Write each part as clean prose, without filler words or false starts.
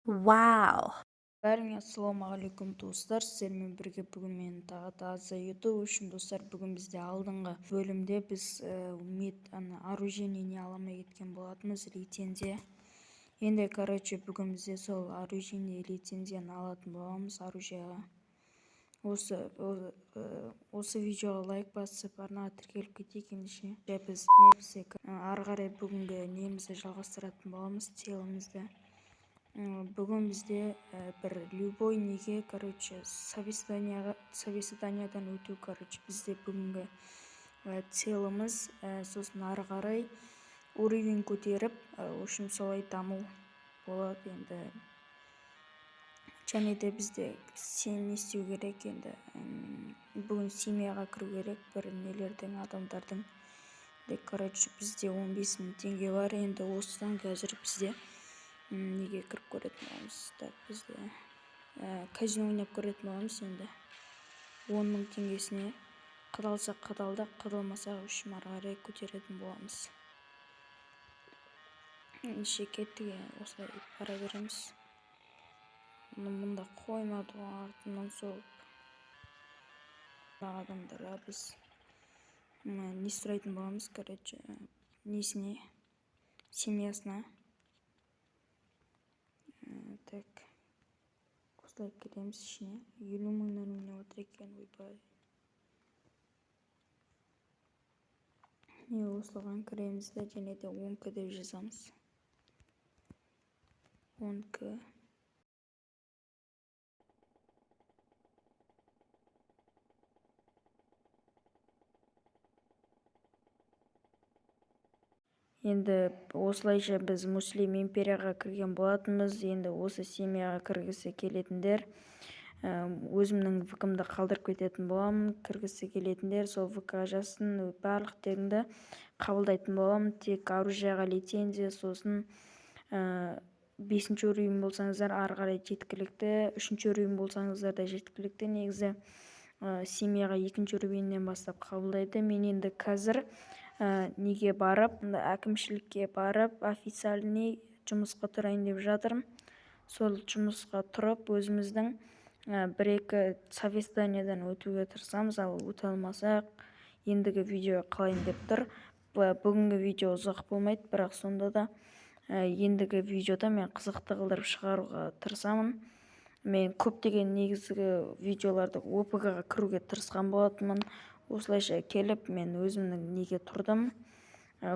Wow. Бәріңе ассалаумағалейкум, туыстар! Сіздермен бірге бүгін мен, тағы да Аза Ютуб үшін. Достар, бүгін бізде алдыңғы бөлімде біз мед, ана оружие не ала алмай кеткен болатынбыз, лицензия. Енді, короче, бүгін бізде сол оружие лицензияны алатын боламыз оружиеға. Осы видеоға лайк басып, арнаға тіркеліп кетейік. Ендеше, біз не бізде ары қарай бүгінгі немізді жалғастыратын боламыз, целімізді. Бүгін бізде бір любой неге, короче, собеседованиядан өту, короче, бізде бүгінгі целіміз. Сосын ары қарай уровень көтеріп, в общем, солай даму болады енді. Және де бізде сен не істеу керек енді? Бүгін семьяға кіру керек бір нелердің, адамдардың де. Короче, бізде 15 мың теңге бар. Енді осыдан қазір бізде неге кіріп көретін боламыз? Так, бізде казино ойнап көретін боламыз. Енді 10 мың теңгесіне қадалса, қадалды, қадалмаса, в общем, ары қарай көтеретін боламыз. Ендеше, кеттік, осылай бара береміз. Мұнда қоймады ғой артымнан соғып адамдарға. Біз не сұрайтын боламыз, короче, несіне, семьясына. Так, осылай кіреміз ішіне. 50 мыңнан ойнап отыр екен, ойбай. Не, осыған кіреміз да, және де 10К деп жазамыз, 10К. Енді осылайша біз Муслим империяға кірген болатынбыз. Енді осы семьяға кіргісі келетіндер, өзімнің ВК-мды қалдырып кететін боламын. Кіргісі келетіндер сол ВК жазсын, барлықтеріңді қабылдайтын боламын. Тек оружиеға лицензия, сосын бесінші уровень болсаңыздар, ары қарай жеткілікті, үшінші уровень болсаңыздар да жеткілікті. Негізі семьяға екінші уровеньнен бастап қабылдайды. Мен енді қазір неге барып, әкімшілікке барып, официальный жұмысқа тұрайын деп жатырмын. Сол жұмысқа тұрып, өзіміздің бір екі собеседованиядан өтуге тырысамыз. Ал өте алмасақ, ендігі видео қалайын деп тұр. Бүгінгі видео ұзақ болмайды, бірақ сонда да ендігі видеода мен қызықты қылдырып шығаруға тырысамын. Мен көптеген негізгі видеоларды ОПГ-ға кіруге тырысқан болатынмын. Осылайша келіп, мен өзімнің неге тұрдым,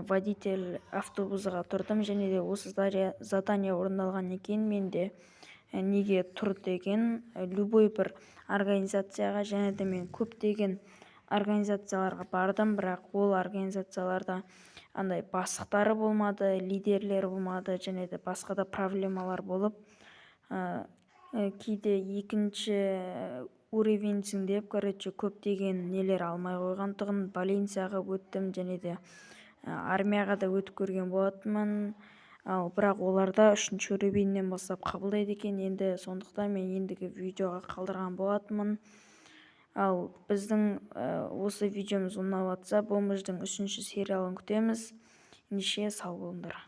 водитель автобусға тұрдым. Және де осы задание орындалғаннан кейін менде неге тұр деген любой бір организацияға. Және де мен көптеген организацияларға бардым, бірақ ол организацияларда андай бастықтары болмады, лидерлері болмады және де басқа да проблемалар болып, кейде екінші уровеньсің деп, короче, көптеген нелер алмай қойған тұғын. Больницаға өттім және де армияға да өтіп көрген болатынмын. Ал бірақ оларда үшінші уровеньнен бастап қабылдайды екен. Енді сондықтан мен ендігі видеоға қалдырған болатынмын. Ал біздің осы видеомыз ұнап жатса, бомждың үшінші сериалын күтеміз. Ендеше, сау болыңдар.